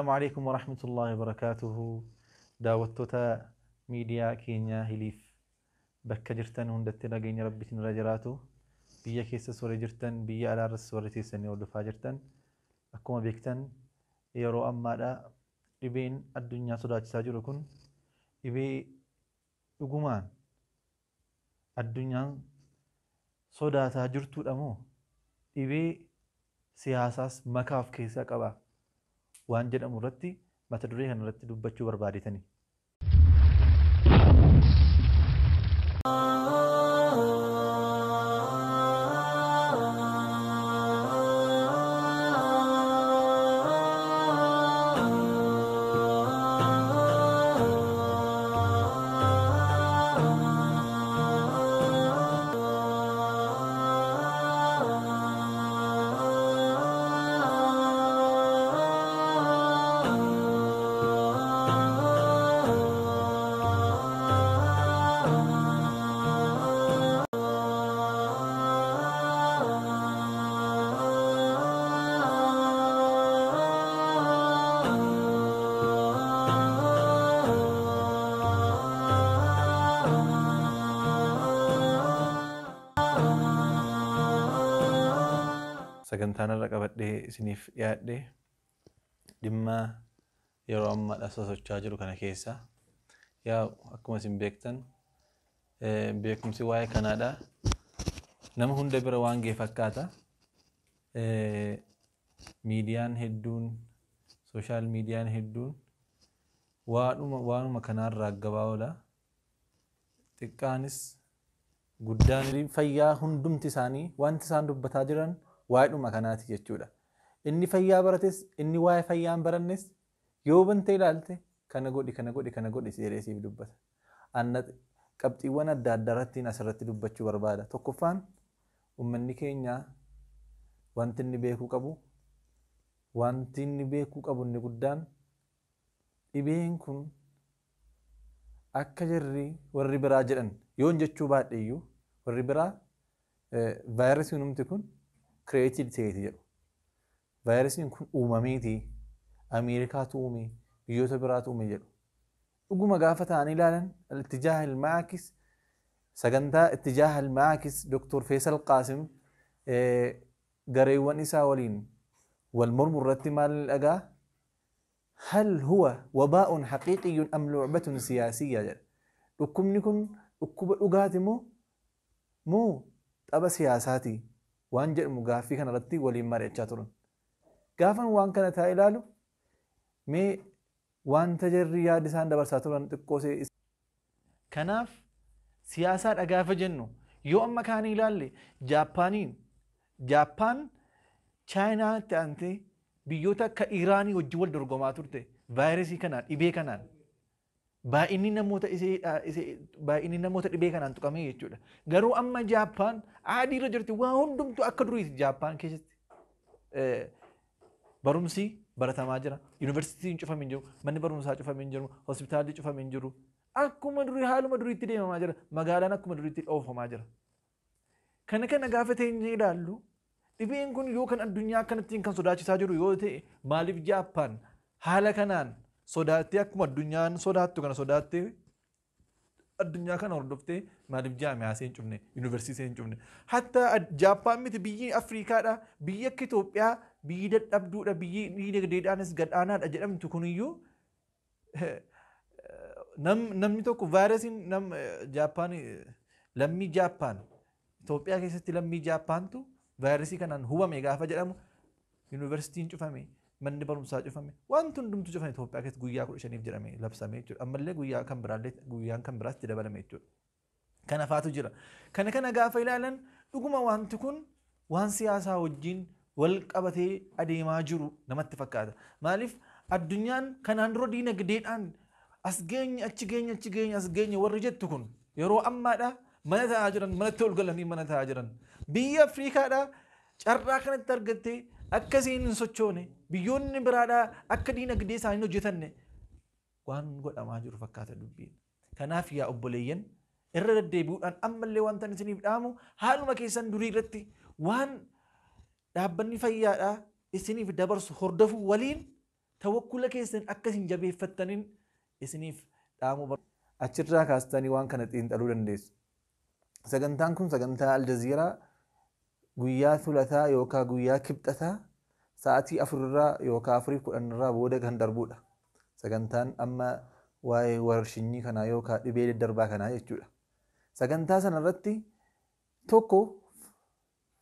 Assalaamu alaikum warahmatullahi wabarakaatuhu. Daawwattoota miidiyaa keenyaa Hiliif bakka jirtan hundatti nageenya Rabbiitiin irra jiraatu. Biyya keessas warri jirtan, biyya alaarras warri teessanii hordofaa jirtan. Akkuma beektan yeroo ammaadha dhibeen addunyaa sodaachisaa jiru kun dhibee dhugumaan addunyaan sodaataa jirtudha moo dhibee siyaasaas makaa of keessaa qaba waan jedhamu irratti mata duree kana irratti dubbachuu barbaadetani. Sagantaan irra qabadhee isiniif dhiyaadhe dhimma yeroo ammaadha sosocha'aa jiru kana keessa. Yaa akkuma isin beektan beekumsi waa'ee kanaadha. Nama hunda bira waan ga'e fakkaata. Miidiyaan hedduun, sooshaal miidiyaan hedduun waanuma kanaarraa gabaa oola. Xiqqaanis guddaan fayyaa hundumti isaanii wanti isaan dubbataa jiran waa'eedhuma kanaati jechuudha. Inni fayyaa barates, inni waa'ee fayyaa hin barannes yoo bantee ilaalte kana godhi, kana godhi, kana godhi jedhee siif dubbata. Anna qabxiiwwan adda addaa irratti asirratti dubbachuu barbaada. Tokkoffaan uummanni keenya wanti inni beekuu qabu, wanti inni beekuu qabu inni guddaan dhibeen kun akka jarri warri biraa jedhan yoon jechuu baadhe iyyuu warri biraa vaayirasiin humti kun created ta'eeti jedhu. Vaayirasiin kun uumameeti, Ameerikaatu uume, biyyoota biraatu uume jedhu. Dhuguma gaafa ta'anii ilaalan Ittijaah Al-Maakis, sagantaa Ittijaah Al-Maakis Dr. Faisal Qaasim gareewwan isaa waliin wal mormu irratti maal dhagaa? Hal huwa wabaa'un haqiiqiyyun am lu'batun siyaasiyya jedha. Dhukkubni kun dhukkuba dhugaati moo tapha siyaasaati? Waan jedhamu gaaffii kana irratti waliin mari'achaa turan. Gaafan waan kana taa'ee ilaalu mee wanta jarri yaada isaan dabarsaa turan xiqqoo see. Kanaaf siyaasaadha gaafa jennu yoo amma kaanii ilaalle Jaappaan Chaayinaatti aantee biyyoota akka Iraanii wajjin wal dorgomaa turte vaayirasii kanaan dhibee kanaan baay'inni namoota dhibee kanaan tuqamee jechuudha. Garuu amma Jaappaan adiirra jirti waa hundumtuu akka duriiti Jaappaan keessatti. Barumsi baratamaa jira. Yuunivarsiitiin cufamee hin jiru, manni barumsaa cufamee hin jiru, hospitaalli cufamee hin jiru. Akkuma durii haaluma duriitti deemamaa jira. Magaalaan akkuma duriitti oofamaa jira. Kana kana gaafa teenyee ilaallu dhibeen kun yoo kan addunyaa akkanattiin kan sodaachisaa jiru yoo ta'e maaliif Jaappaan haala kanaan sodaattee akkuma addunyaan sodaattu kana sodaattee addunyaa kana hordoftee maaliif jaami'aa ishee hin cufne, yuunivarsiitii ishee hin cufne. Hatta Jaappaan miti biyyi Afriikaadha, biyyi akka Itoophiyaa biyyi dadhabduudha, biyyi diinagdeedhaanis gad-aanaadha jedhamtu kuniyyuu namni tokko vaayirasiin Jaappaan lammii Jaappaan Itoophiyaa keessatti lammii Jaappaantu vaayirasii kanaan hubame gaafa jedhamu yuunivarsiitiin cufame, manni barumsaa cufame, wanti hundumtu cufame Itoophiyaa keessatti guyyaa 15 jedhame labsame jechuudha. Ammallee guyyaa kan biraallee guyyaan kan biraatti dabalame jechuudha. Kana faatu jira. Kana kana gaafa ilaalan dhuguma wanti kun waan siyaasaa wajjin wal qabatee adeemaa jiru namatti fakkaata. Maaliif addunyaan kanaan dura diinagdeedhaan as geenye achi geenye achi geenye as geenye warri jettu kun yeroo ammaadha mana taa'aa jiran, manatti ol galanii mana taa'aa jiran. Biyya Afriikaadha carraa kanatti argattee akka isiin hin sochoone biyyoonni biraadhaa akka diinagdee isaanii hojjetanne waan godhamaa jiru fakkaata dubbiin. Kanaaf yaa obboleeyyan irra deddeebi'uudhaan ammallee wanta isiniif dhaamu haaluma keessan durii irratti waan dhaabbanni fayyaadhaa isiniif dabarsu hordofuu waliin Tawakkula keessan akka isin jabeeffattaniin isiniif dhaamuu barbaada. Achirraa kaastanii waan kana xiinxaluu dandeessu. Sagantaan kun sagantaa Aljaziiraa guyyaa Thulataa yookaan guyyaa Kibxataa sa'aatii 4 yookaan 4:10 booda kan darbudha. Sagantaan amma waa'ee warshinyii kanaa yookaan dhibee daddarbaa kanaa jechuudha. Sagantaa sanarratti tokko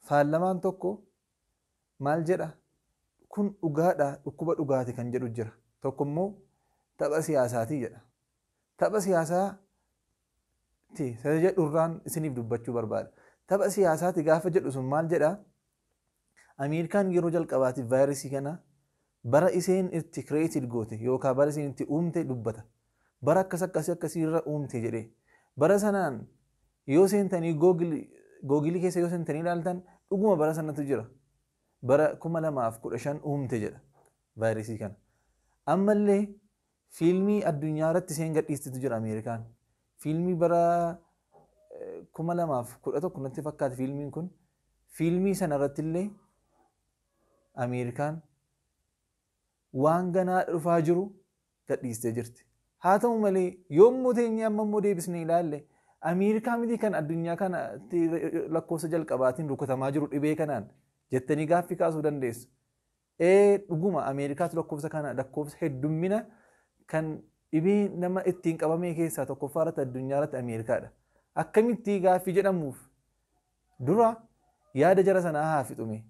faallamaan tokko maal jedha? Kun dhugaadha, dhukkuba dhugaati kan jedhu jira. Tokko immoo tapha siyaasaatii jedha. Tapha siyaasaati isa jedhurraan isiniif dubbachuu barbaada. Tapha siyaasaati gaafa jedhu sun maal jedha? Ameerikaan yeroo jalqabaatiif vaayirasii kana bara isheen itti created goote yookaan bara isheen itti uumte dubbata. Bara akkas akkasii akkasii irra uumte jedhee. Bara sanaan yoo seentanii googilii keessa yoo seentanii ilaaltan dhuguma bara sanatu jira. Bara 2015 uumte jedha vaayirasii kana. Ammallee fiilmii addunyaa irratti isheen gadhiistetu jira Ameerikaan. Fiilmii bara 2011 natti fakkaata fiilmiin kun. Fiilmii sana irratti illee Ameerikaan waan ganaa dhufaa jiru gadhiistee jirti. Haa ta'u malee yommuu teenyee amma immoo deebisnee ilaalle Ameerikaa miti kan addunyaa kanatti lakkoofsa jalqabaatiin rukutamaa jiru dhibee kanaan jettanii gaaffii kaasuu dandeessu. Dhuguma Ameerikaatu lakkoofsa kana lakkoofsa heddummina kan dhibee nama ittiin qabame keessaa tokkoffaa irratti addunyaa irratti Ameerikaadha. Akkamitti gaaffii jedhamuuf dura yaada jara sanaa haa fixume.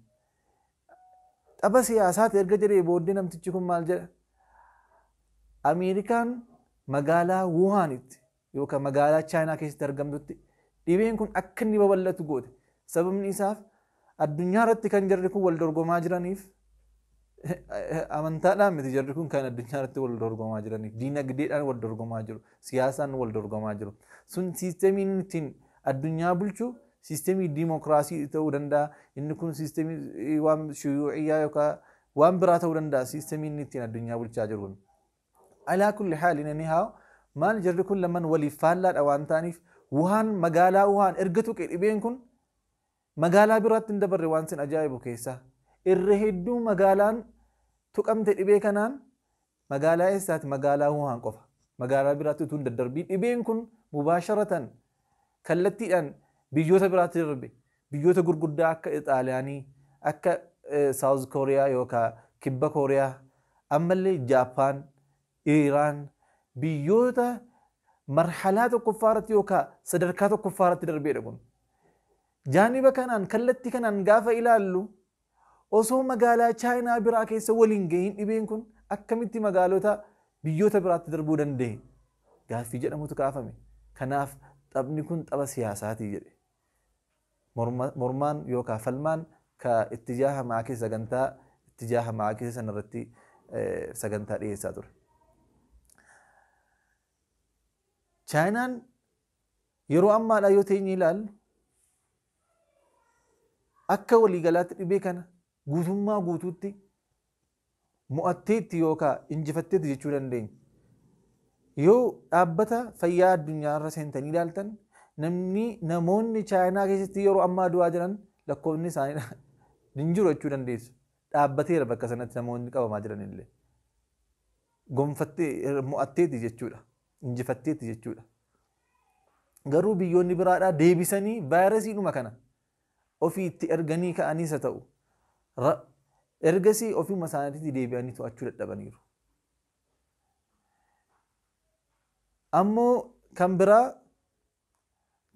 Tapha siyaasaati erga jedhee booddee namtichi kun maal jedha? Ameerikaan magaalaa Wuhaanitti yookaan magaalaa Chaayinaa keessatti argamtutti dhibeen kun akka inni babal'atu goote. Sababni isaaf addunyaa irratti kan jarri kun wal dorgomaa jiraniif amantaadhaan miti jarri kun kan addunyaa irratti wal dorgomaa jiraniif diinagdeedhaan wal dorgomaa jiru, siyaasaan wal dorgomaa jiru. Sun siistemiin ittiin addunyaa bulchu siistemii diimokiraasii ta'uu danda'a. Inni kun siistemii waan shuyuuciyyaa yookaan waan biraa ta'uu danda'a siistemiin ittiin addunyaa bulchaa jiru kun. Alaa kulli haalin anyhow maal jarri kun lamaan waliif faallaadha waan ta'aniif Wuhaan magaalaa Wuhaan erga tuqe dhibeen kun magaalaa biraatti hin dabarre waan sin ajaa'ibu keessaa. Irra hedduu magaalaan tuqamte dhibee kanaan magaalaa eessaati? Magaalaa Wuhaan qofa. Magaalaa biraatti utuu hin daddarbiin dhibeen kun mubaasharatan kallattiidhaan biyyoota biraatti darbe. Biyyoota gurguddaa akka Xaaliyaanii, akka Saawuz Kooriyaa yookaan Kibba Kooriyaa, ammallee Jaappaan, Iiraan biyyoota marhalaa tokkoffaa irratti yookaan sadarkaa tokkoffaa irratti darbeedha kun. Jaaniba kanaan kallattii kanaan gaafa ilaallu osoo magaalaa Chaayinaa biraa keessa waliin gahiin dhibeen kun akkamitti magaalota biyyoota biraatti darbuu danda'e gaaffii jedhamutu kaafame. Kanaaf taphni kun tapha siyaasaatii jedhe. Mormaan yookaan falmaan ka ittijaa hamaa keessa sagantaa ittijaa hamaa keessa sanarratti sagantaa dhiyeessaa ture. Chaayinaan yeroo ammaadhaa yoo teenye ilaallu akka waliigalaatti dhibee kana guutummaa guutuutti mo'atteetti yookaan injifatteetti jechuu dandeenya. Yoo dhaabbata fayyaa addunyaa irra seentanii ilaaltan namoonni Chaayinaa keessatti yeroo ammaa du'aa jiran lakkoofni isaanii hin jiru jechuu dandeessu. Dhaabbateera bakka sanatti namoonni qabamaa jiran illee. Gonfattee mo'atteetti jechuudha. Injifatteetti jechuudha. Garuu biyyoonni biraadhaa deebisanii vaayirasiidhuma kana ofii itti erganii ka'aniis haa ta'u ergasii ofiuma isaaniitti deebi'anii to'achuu dadhabaniiru. Ammoo kan biraa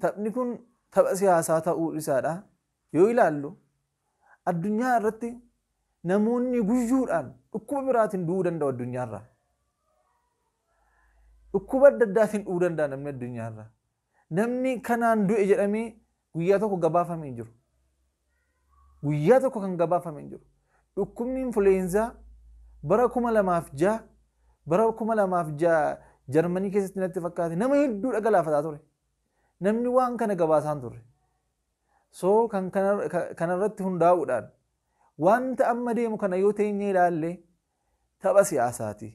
taphni kun tapha siyaasaa ta'uu isaadha. Yoo ilaallu addunyaa irratti namoonni guyyuudhaan dhukkuba biraatiin du'uu danda'u addunyaarraa. Dhukkuba adda addaatiin du'uu danda'a namni addunyaarraa. Namni kanaan du'e jedhamee guyyaa tokko gabaafamee hin jiru. Guyyaa tokko kan gabaafamee hin jiru. Dhukkubni influweenzaa bara 2006 bara 2006 Jarmanii keessatti natti fakkaate nama hedduudha galaafataa ture. Namni waan kana gabaasaan turre. So kan kanarratti hundaa'uudhaan wanta amma deemu kana yoo teenyee ilaalle tapha siyaasaati.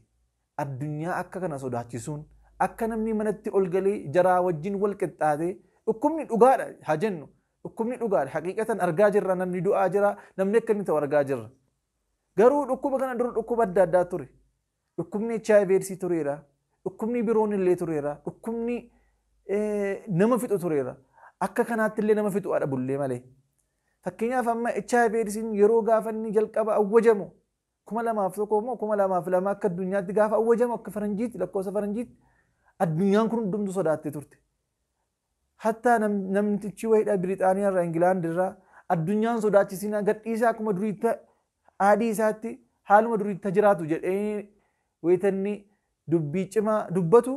Addunyaa akka kana sodaachisuun akka namni manatti ol galee jaraa wajjin wal qixxaatee dhukkubni dhugaadha haa jennu. Dhukkubni dhugaadha haqiiqatan argaa jirra namni du'aa jira namni akka inni ta'u argaa jirra. Garuu dhukkuba kana dura dhukkuba adda addaa ture. Dhukkubni HIV AIDS tureera. Dhukkubni biroon illee tureera. Dhukkubni nama fixu tureera. Akka kanaatti illee nama fixu dhabullee malee. Fakkeenyaaf amma HIV AIDS yeroo gaafa inni jalqaba awwajamu 2001 moo 2002 akka addunyaatti gaafa awwajamu akka faranjiitti lakkoofsa faranjiitti addunyaan kun hundumtu sodaattee turte. Hattaa namtichi wayiidha Biriixaaniyaa irraa Ingilaand irraa addunyaan sodaachisinaa gadhiisaa akkuma duriitti aadii isaatti haaluma duriitti jiraatu jedhee wayitanni dubbii cimaa dubbatu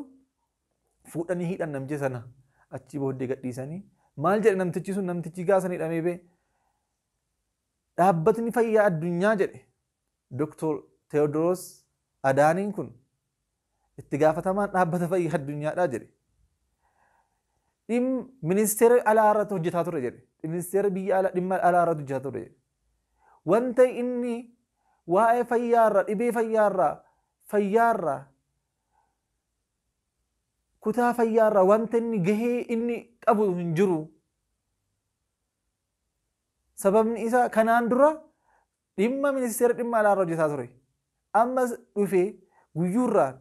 fuudhanii hidhan namticha sana achi booddee gadhiisanii maal jedhe namtichi sun namtichi gaasan hidhamee bee dhaabbatni fayyaa addunyaa jedhe Dr. Tewoodiroos Adaaniin kun itti gaafatamaan dhaabbata fayyaa addunyaadhaa jedhe. Dhimma ministeera alaa irratti hojjetaa ture jedhe. Ministeera biyya alaa dhimma alaa irratti hojjetaa ture jedhe. Wanta inni waa'ee fayyaarraa dhibee fayyaarraa fayyaarraa kutaa fayyaarraa wanta inni gahee inni qabu hin jiru. Sababni isaa kanaan dura dhimma ministeera dhimma alaa irra hojjetaa ture. Ammas dhufee guyyuurraan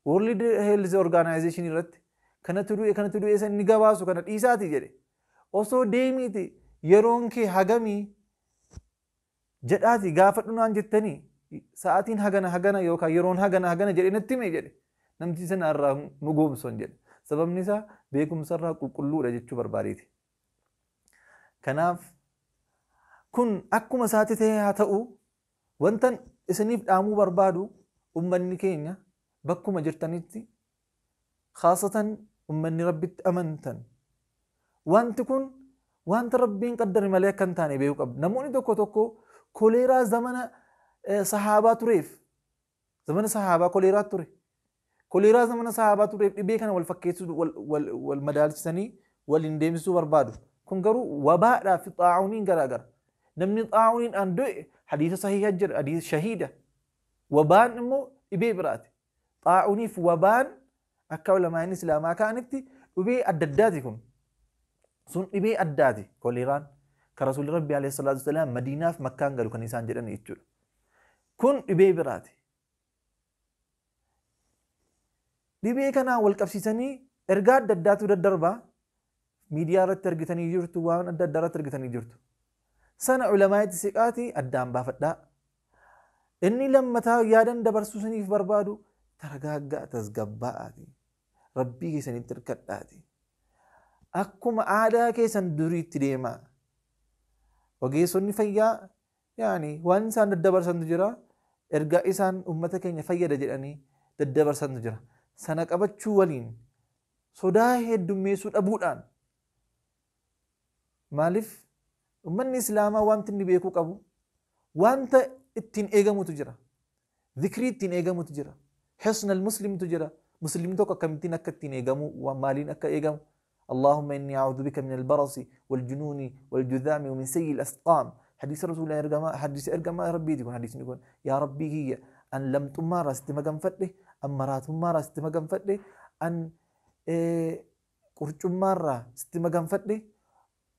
World Health Organization irratti kanatu du'e san inni gabaasu kana dhiisaati jedhe. Osoo deemiiti yeroon kee hagamii jedhaati gaafadhu naan jettanii sa'aatiin hagana hagana yookaan yeroon hagana hagana jedhee natti hime jedhe. Namtichi sana irraa nu goomson jedhe. Sababni isaa beekumsa irraa qulqulluudha jechuu barbaadeeti. Kanaaf kun akkuma isaatti ta'e haa ta'u wantan isiniif dhaamuu barbaadu ummanni keenya bakkuma jirtanitti khaasatan ummanni rabbitti amantan wanti kun wanta rabbiin qaddare malee akka hin taane beekuu qabdu. Namoonni tokko tokko koleeraa zamana sahaabaa tureef zamana sahaabaa koleeraa ture. Koleeraa zamana sahaabaa tureef dhibee kana wal fakkeessuu wal madaalchisanii waliin deemsisuu barbaadu. Kun garuu wabaadhaa fi xaa'uuniin garaagara. Namni xaa'uuniin du'e hadiisa sahiha jira, hadiisa shahiida. Wabaan immoo dhibee biraati. Xaa'uuniif wabaan akka ulamaa'in islaamaa ka'anitti dhibee adda addaati kun. Sun dhibee addaati koleeraan. Kan Rasuulli Rabbi alayhi salaatu wasalaam Madiinaaf Makkaan galu kan isaan jedhan jechuudha. Kun dhibee biraati. Dhibee kanaan wal qabsiisanii ergaa adda addaatu daddarbaa miidiyaa irratti argitanii jirtu, waan adda addaa irratti argitanii jirtu. Sana ulamaa'itti siqaatii addaan baafadhaa. Inni lammataa yaadan dabarsuu isiniif barbaadu targaaggaa tasgabbaa'aati. Rabbii keessanitti hirkadhaati. Akkuma aadaa keessan duriitti deemaa. Ogeessonni fayyaa yaani waan isaan daddabarsantu jira. Ergaa isaan uummata keenya fayyada jedhanii daddabarsantu jira. Sana qabachuu waliin sodaa heddummeessuu dhabuudhaan maaliif ummanni islaamaa wanti inni beekuu qabu wanta ittiin eegamutu jira. Zikrii ittiin eegamutu jira. Hisnal muslimtu jira. Muslimni tokko akkamittiin akka ittiin eegamu maaliin akka eegamu. Allahumma inni a'udhu bika min albarasi waljunuuni waljudhaami wa min sayyi al-asqaam. Hadiisa Rasuulaa ergamaa hadiisa ergamaa Rabbiiti kun hadiisni kun yaa Rabbii kiyya an lamxummaarraa sitti maganfadhe an maraatummaarraa sitti maganfadhe an qurcummaarraa sitti maganfadhe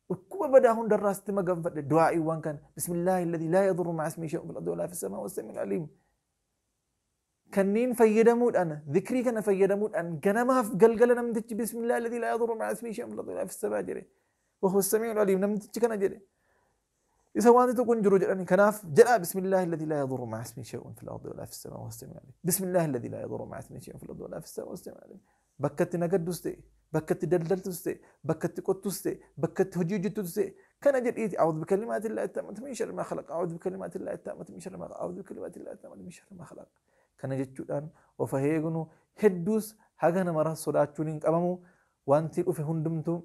dhukkuba badaa hundarraa sitti maganfadhe du'aa'iiwwan kana bismillaahi alladhii laa yadurru ma'a ismihi shay'un fil ardi walaa fis samaa'i was-samii'ul aliim. Kanneen fayyadamuudhaan zikrii kana fayyadamuudhaan ganamaaf galgala namtichi bismillaahi alladhii laa yadurru ma'a ismihi shay'un fil ardi walaa fis samaa'i jedhe wa huwa as-samii'ul aliim namtichi kana jedhe. Isa wanti tokko hin jiru jedhani kanaaf jedhaa bismillaahi alladhii laa yadurru ma'a ismihi shay'un fil ardi walaa fis samaa'i wa huwa as-samii'ul aliim. Bismillaahi alladhii laa yadurru ma'a ismihi shay'un fil ardi walaa fis samaa'i wa huwa as-samii'ul aliim. Bakka itti nagaddus ta'e, bakka itti daldaltus ta'e, bakka itti qottus ta'e, bakka itti hojii hojjettus ta'e kana jedhiiti a'uudhu bikalimaatillaahi taammati min sharri maa khalaq a'uudhu bikalimaatillaahi taammati min sharri maa khalaq a'uudhu bikalimaatillaahi taammati min sharri maa khalaq. Kana jechuudhaan of eegnu hedduus haga namarra sodaachuun hin qabamu. Wanti dhufe hundumtuu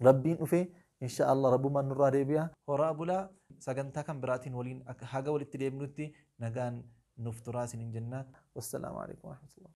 Rabbiin dhufe insha Allah Rabbumaan nurraa deebi'a. Horaa bulaa sagantaa kan biraatiin waliin haga walitti deemnutti nagaan nuuf turaa isiniin jenna. Wassalaamu alaikum warahmatullah.